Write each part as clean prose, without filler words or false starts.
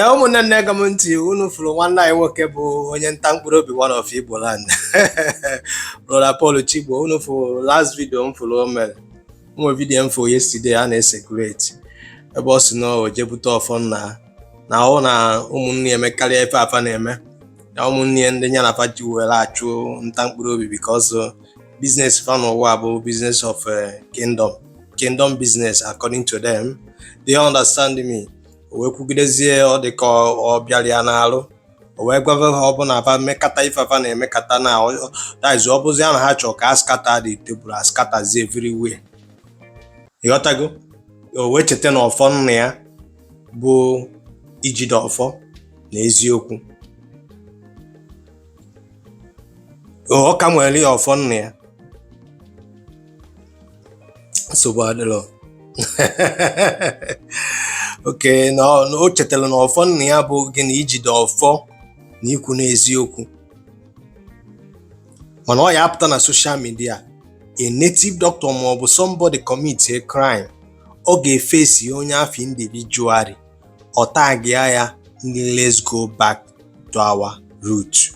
Ee, ụmụnne na-ege m ntị, unu fụrụ nwanne anyị nwoke bụ onye nta mkpụrụ obi one of Igbo land, Brother Paul Chigbo. Unu fụrụ last video m fụrụ o mere nwe video m fụrụ yesterday a na-ecirculate ebe ọ sị na o je bute ọfọ nna na ọ na ụmụnne ya emekarịa ife afa na-eme na ụmụnne ya ndị ya na afa ji were achụ nta mkpụrụ obi, because business fa n'ụwa bụ business of kingdom business according to them. They understand me. O wee kwugidezie, ọ dị ka ọ bịara ya n'alụ, o wee gwava ha ọ bụ na fa mekata ife afa na-emekata na that is, ọ bụzi ya na ha chọrọ ka a scatter the table, a scatterzie everywhere, ịghọtago? O wee cheta na ọfọ nna ya bụ ijide ọfọ na eziokwu. Ọ ka nwere ya ọfọ nna ya, nsogbu adịrọ. Oke na o chetara na ọfọ nna ya bụ gịnị? Ijide ọfọ na ikwu n'eziokwu. Mana ọ ya apụta na social media, a native doctor ma ọ bụ somebody commit a crime, ọ ga-efesi onye afọ individually, ọ tagịa ya ndị "Let's go back to our root."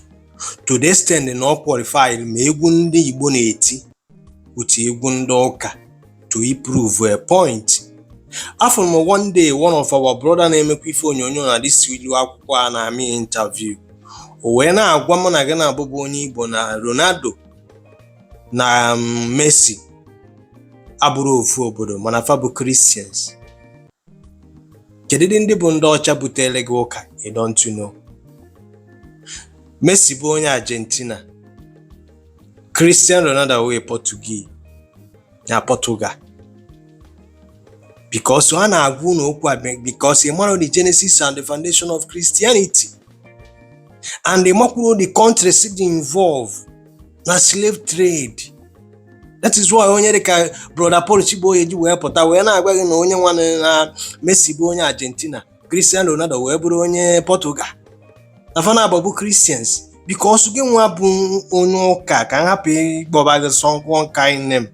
To the extent na ọ qualify ma egwu ndị Igbo na-eti with egwu ndị ụka to prove a point. Afụrụ m one day one of our brother na-emekwa ife onyonyo na this ilu akwụkwọ a na-amị interview, o wee na-agwa mụ na gị na-abụbụ onye Igbo na Ronaldo na Messi abụrụ ofu obodo, mana fa bụ Christians. Kedu ndị bụ ndị ọcha butere gị ụka? You don't know. Messi bụ onye Argentina, Cristiano Ronaldo wee Portuguese na Portugal, because a na-agwa unu okwu a because ị mara the genesis and the foundation of Christianity and ị makwuru the countries dị involved na slave trade. That is why onye dịka Brother Paul Chigbo ji wee pụta wee na-agwa gị na onye nwanne na Messi bụ onye Argentina, Cristiano Ronaldo wee bụrụ onye Portugal, na fa na bụ Christians, because gị nwa bụ onye ụka, ka m hapụ ịkpọba gị some one kind name.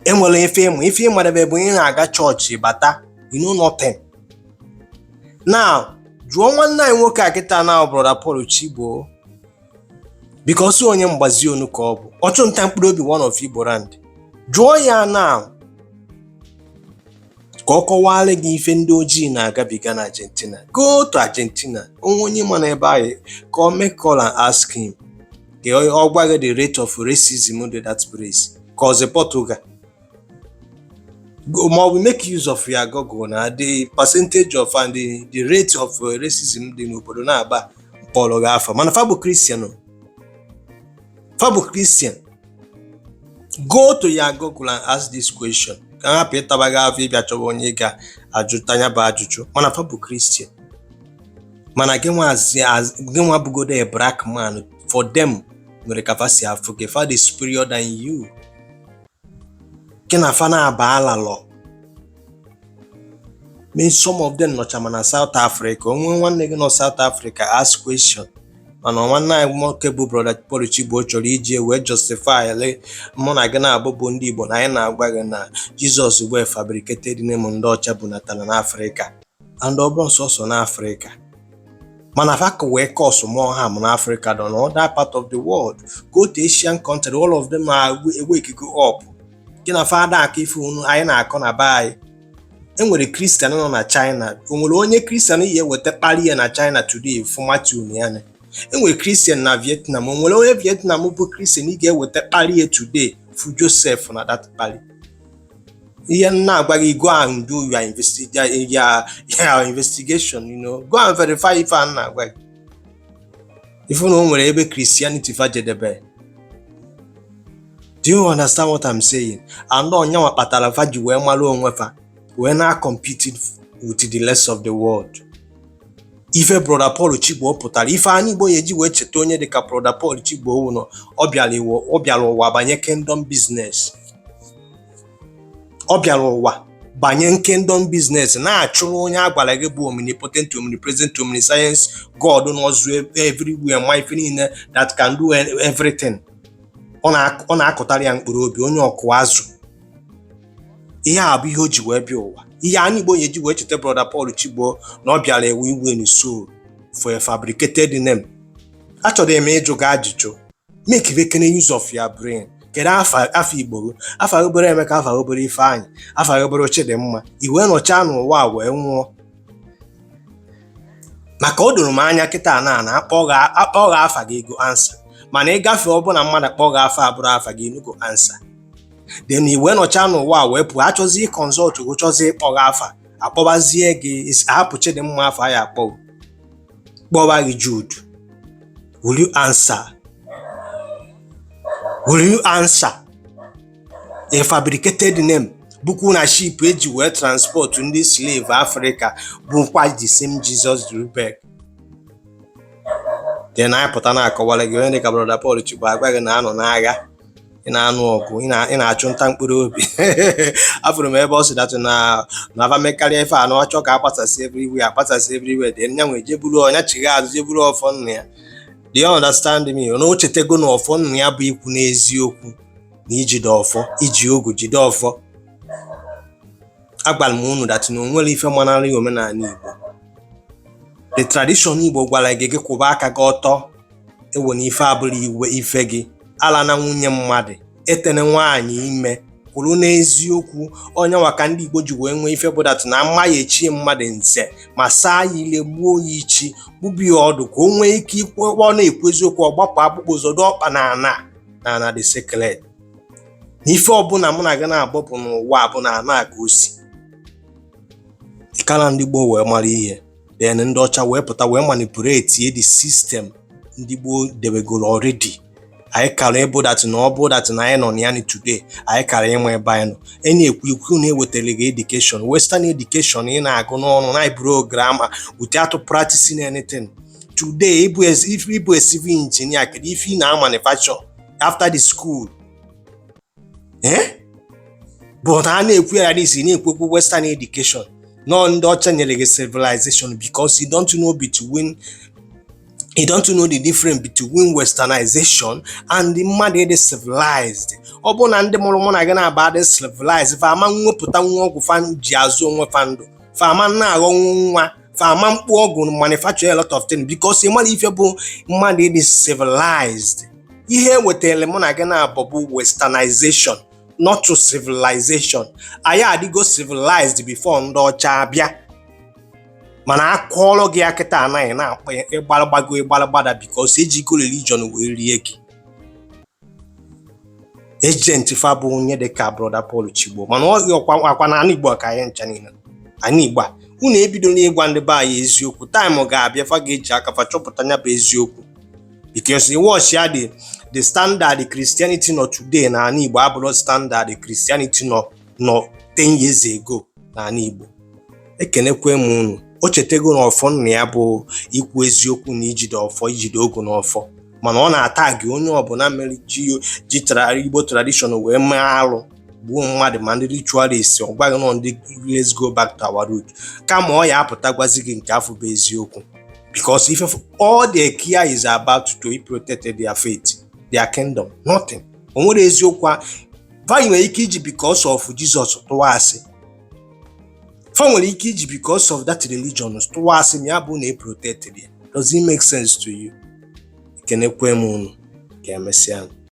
Enwere ife ịmụ, ife ịmadebe bụ onye na-aga chọọchị bata, you know nothing. Now jụọ nwanne anyị nwoke a kịta na Brother Paul Chigbo, because onye mgbazi onu ka ọ bụ ọchụnta mkpụrụ obi one of Igbo land. Jụọ ya now ka ọ kọwara gị ife ndị ojii na-agabiga na Argentina. Go to Argentina, onwe onye ma n'ebe ahụ, ka ọ make call and ask him ka ọ gwa gị the rate of racism dị that place, ka ọzi Portugal, ma ọ bụ make use of your Google na the percentage of and the rate of racism dị n'obodo na-aba mkpọrọ gị afọ. Mana fa bụ Christian o. Fa bụ Christian. Go to your Google and ask this question, ka m hapụ ịtaba gị afọ ịbịa chọba onye ị ga-ajụta ya bụ ajụjụ. Mana fa bụ Christian, mana gị nwa gị nwa bụgodo a black man, for them nwere ka fa si afụ gị, fa dị superior than you. Gị na fa na-aba alalọ. Mean, some of them nọcha mana South Africa. Onwe nwanne gị nọ South Africa, ask question. Mana nwanne anyị nwoke bụ Brother Paul Chigbo chọrọ iji wee justify le mụ na gị na-abụ bụ ndị Igbo na anyị na-agwa gị na Jizọs bụ a fabricated name ndị ọcha bunatara n'Africa, and ọ bụrụ sọsọ n'Africa, mana fa ka wee cause more harm n'Africa than other part of the world. Go to Asian country, all of them are wake go up. Gị na fada aka ife unu anyị na-akọ na be anyị. Enwere Christian nọ na China, o nwere onye Christian yi eweta kpali ya na China today fụ Matthew ya na enwere Christian na Vietnam, o nwere onye Vietnam bụ Christian ị ga-eweta kpali ya today fụ Joseph na that kpali. Ihe m na-agwa gị, go and do your investigation, go and verify ife a m na-agwa gị. Ife na o nwere ebe Christianity fa jedebe. Do you understand what I'm saying? And onyanwa kpatara fa ji wee mara onwe fa wee na competing with the rest of the world. Ife Brother Paul Chigbo pụtara, ife anyị Igbo ya eji wee cheta onye dịka Brother Paul Chigbo wụ na ọ bịara ụwa banye kingdom business. Ọ bịara ụwa banye kingdom business, na-achụrụ onye a gwara gị bụ omnipotent, omnipresent, omniscience God nọzu everywhere, ma ife niile, that can do everything. Ọ na-akụtara ya mkpụrụ obi onye ọkụ azụ. Ihe a bụ ihe o ji wee bịa ụwa. Ihe anyị Igbo ga-eji wee cheta Brother Paul Chigbo na ọ bịara ewe win soul for a fabricated name. Achọrọ m ịjụ gị ajụjụ. Make bekene use of your brain. Kedu afa Igbo gị? Afa gị bụrụ Emeka, afa gị bụrụ Ifeanyị, afa gị bụrụ Chidimma, i wee nọchaa n'ụwa a wee nwụọ. Maka o doro m anya kịta na akpọ gị afa gị, ego answer, mana ịgafe ọbụna mmadụ kpọọ gị afa abụrụ afa gị, no go answer. Then i wee nọchaa n'ụwa a wee pụọ, achọzi consult gị, chọzi ịkpọ gị afa, akpọbazie gị, ahapụ Chidimma, afa ya akpọ gị, kpọba gị Jude. Will you answer? Will you answer a fabricated name? Bụkwu na ship eji wee transport ndị slave Africa bụkwa the same Jesus Drubek. Then anyị pụta na-akọwara gị, onye dịka Brother Paul Chigbo agwa gị na anọ n'agha, ị na-anụ ọgụ, ị na-achụ nta mkpụrụ obi. Afụrụ m ebe ọ sị that na ava mekarịa ife anọ, achọ ka akpasasị everywhere, akpasasị everywhere. Then ya nwee jeburu ọnya chigha azụ, jeburu ọfọ nna ya. Do you understand me? Na o chetego na ọfọ nna ya bụ ikwu n'eziokwu na ijide ọfọ, iji ogu jide ọfọ. Agwara m unu that na o nwere ife manarị omenala Igbo. The tradition Igbo gwara gị, gị kwụba aka gị ọtọ, ewe na ife abụrụ iwe ife gị, ala na nwunye mmadụ, etene nwaanyị ime, kwuru n'eziokwu. Onye nwa ka ndị Igbo ji wee nwee ife bụ that na mma ya echie mmadụ nze, ma saa ya ile, gbuo ya ichi, gbubi ya ọdụ, ka o nwee ike ikwu ọ na-ekwu eziokwu, ọ gbapụ akpụkpọ ụzọ ọkpa na ana the sacred. Na ife ọbụla mụ na gị na-agbapụ n'ụwa bụ na ana ka o si ịkara ndị gboo wee mara ihe. Then ndị ọcha wee pụta wee manipulate the system ndị gboo debegoro already. Anyị kara ịbụ that na ọ bụ that na anyị nọ na ya ni today, anyị kara ịma ebe anyị nọ. Ị na-ekwu ikwu na ewetara gị education, western education, ị na-agụ n'ọnụ na iburu grammar without practicing anything. Today if ịbụ a civil engineer, kedu ife ị na-manufacture after the school? But a na-ekwu ya n'isi, na-ekwu okwu western education nọ, ndị ọcha nyere gị civilization, because you don't know the difference between westernization and the mmadụ ịdị civilized. Ọ bụrụ na ndị mụrụ mụ na gị na-aba adị civilized, fa ama nwepụta nwa ọgwụ fa ji azụ onwe fa ndụ, fa ama na-aghọnwu nwa, fa ama mkpu ọgwụ, manufacture a lot of things, because ị mara ife bụ mmadụ ịdị civilized. Ihe ewetara mụ na gị na-abụ bụ westernization, not to civilization. Anyị adịgo civilized before ndị ọcha abịa, mana akụọlụ gị ya kịta, anaghị na-akpọ ịgbalagbago ịgbalagbada, because ejigo religion wee rie gị. Agent fa bụ onye dịka Brother Paul Chigbo, mana ọ ọkwa akwa na ala Igbo ka anyị ncha niile anyị Igbo a. Unu ebidola ịgwa ndị be anyị eziokwu. Time ga-abịa, fa ga-eji aka fa chọpụta ya bụ eziokwu, because watch ya, the standard Christianity nọ today na ala Igbo abụrụ standard Christianity nọ 10 years ago na ala Igbo. Ekenekwe m unu. O chetego na ọfọ nna ya bụ ikwu eziokwu na ijide ọfọ, ijide ogu n'ọfọ, mana ọ na-ata gị onye ọbụla mere ji Igbo tradition wee mee arụ, gbuo mmadụ, ma ndị ritualist. Ọ gwaghị nọ ndị "Let's go back to our root", kama ọ ya apụta gwazi gị nke afọ bụ eziokwu, because if all they care is about to protect their faith, their kingdom, nothing. O nwere eziokwu a fa nwere ike iji because of Jesus tụwa asị, fa nwere ike iji because of that religion tụwa asị, ma ya bụ na e protect ya. Does it make sense to you? Ekenekwe m unu, ka emesịa.